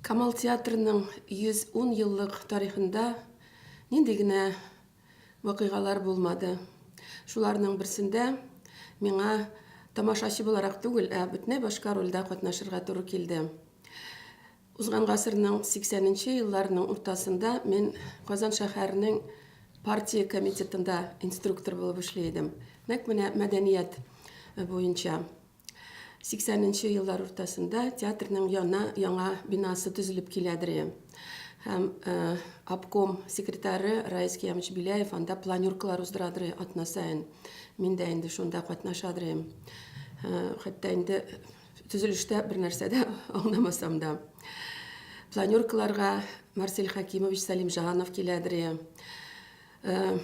Камал театрының 110 еллык тарихында нинди генә вакыйгалар булмады. Шуларның берсендә миңа тамашачы буларак түгел, ә бөтенләй башка рольдә катнашырга туры килде. Узган гасырның 80 нче елларының уртасында мин Казан шәһәренең партия комитетында инструктор булып эшли идем. Нәкъ менә мәдәният буенча. 80 нче еллар уртасында театрның яна яңа бинасы төзелеп киләдер. Һәм э, обком секретаре Раис Киямович Беляев анда планеркалар уздырадыр атна саен. Мин дә инде шунда катнашадыр идем. Э, хәтта инде төзелештә бер нәрсә дә аңламасам да. Планеркаларга Марсель Хакимович Сәлимҗанов киләдер.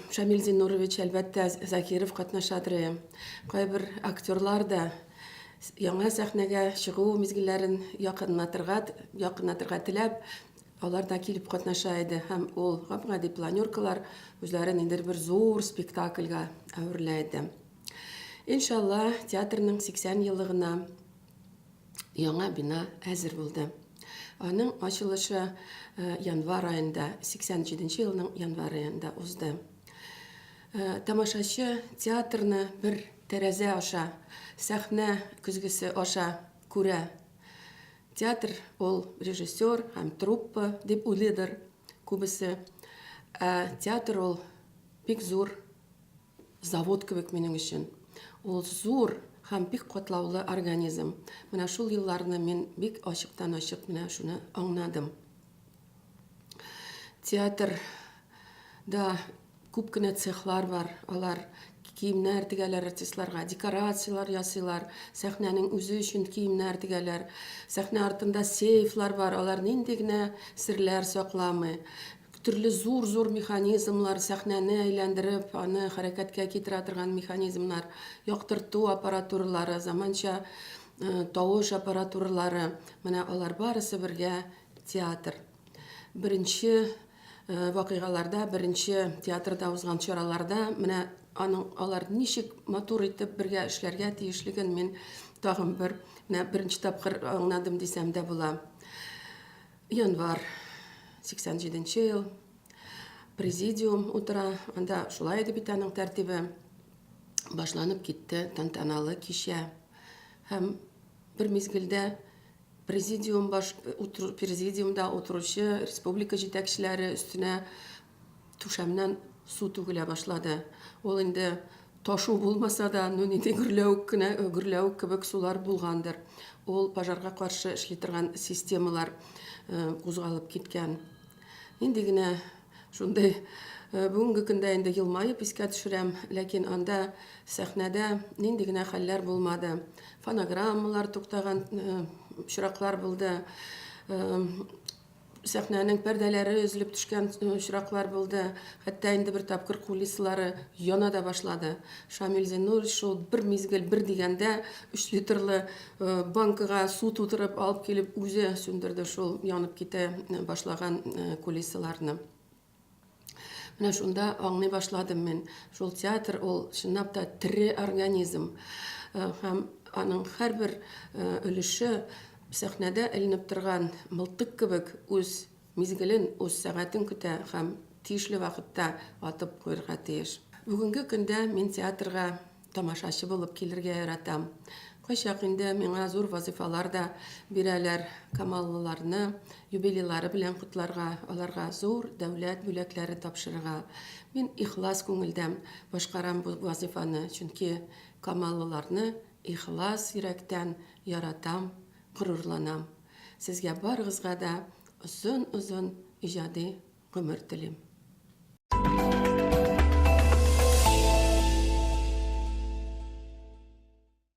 Шамил Зиннурович, әлбәттә, Закиров катнашадыр. Кайбер актерлар да яңа сәхнәгә чыгу мизгелләрен якынлатырга, якынлатырга теләп, алар да килеп катнаша иде. Һәм ул гап-гади планеркалар үзләре ниндидер бер зур спектакльгә әверелә иде. Иншалла, театрның 80 еллыгына яңа бина әзер булды. Аның ачылышы э, январь аенда, 87 нче елның январь аенда узды. Э, тамашачы театрны бер тәрәзә аша, сәхнә көзгесе аша күрә. Театр ул режиссер һәм труппа дип уйлыйдыр күбесе. Ә театр ул бик зур Завод кебек минем өчен. Ул зур һәм бик катлаулы организм. Менә шул елларны мин бик ачыктан-ачык менә шуны аңнадым. Театрда күп кенә цехлар бар. Алар киемнәр тегәләр артистларга, декорацияләр ясыйлар, сәхнәнең үзе өчен киемнәр тегәләр. Сәхнә артында сейфлар бар, алар нинди генә серләр сакламый. Төрле зур-зур механизмлар, сәхнәне әйләндереп, аны хәрәкәткә китерә торган механизмнар, яктырту аппаратуралары, заманча тавыш аппаратуралары, менә алар барысы бергә театр. Беренче вакыйгаларда, беренче театрда узган чараларда менә аның алар ничек матур итеп бергә эшләргә тиешлеген мин тагын бер менә беренче тапкыр аңладым дисәм дә була. Январь, 87 нче ел. Президиум утыра. Анда шулай иде бит аның тәртибе. Башланып китте тантаналы кичә. Һәм бер мизгелдә президиум баш утыру, президиумда утыручы республика җитәкчеләре өстенә түшәмнән су түгелә башлады. Ул инде ташу булмаса да, ну нинди гөрләвек кенә, гөрләвек кебек сулар булгандыр. Ул пожарга каршы эшли торган системалар кузгалып киткән. Нинди генә шундый бүгенге көндә инде елмаеп искә төшерәм, ләкин анда сәхнәдә нинди генә хәлләр булмады. Фонограммалар туктаган очраклар булды. Сәхнәнең пәрдәләре өзелеп төшкән очраклар булды. Хәтта инде бер тапкыр кулисалары яна да башлады. Шамил Зиннурович шул бер мизгел, бер дигәндә өч литрлы банкага су тутырып алып килеп үзе сүндерде шул янып китә башлаган кулисаларны. Менә шунда аңлый башладым мин, шул театр ул чынлап та тере организм. Э, һәм аның һәрбер э, өлеше сәхнәдә эленеп торган мылтык кебек үз мизгелен, үз сәгатен көтә һәм тиешле вакытта атып куерга тиеш. Бүгенге көндә мин театрга Тамашачы булып килергә яратам. Кайчак инде миңа зур вазыйфалар да бирәләр, камаллыларны юбилейлары белән котларга, аларга зур дәүләт бүләкләре тапшырырга. Мин ихлас күңелдән башкарам бу вазыйфаны, чөнки камаллыларны ихлас йөрәктән яратам, горурланам. Сезгә барыгызга да озын-озын иҗади гомер телим.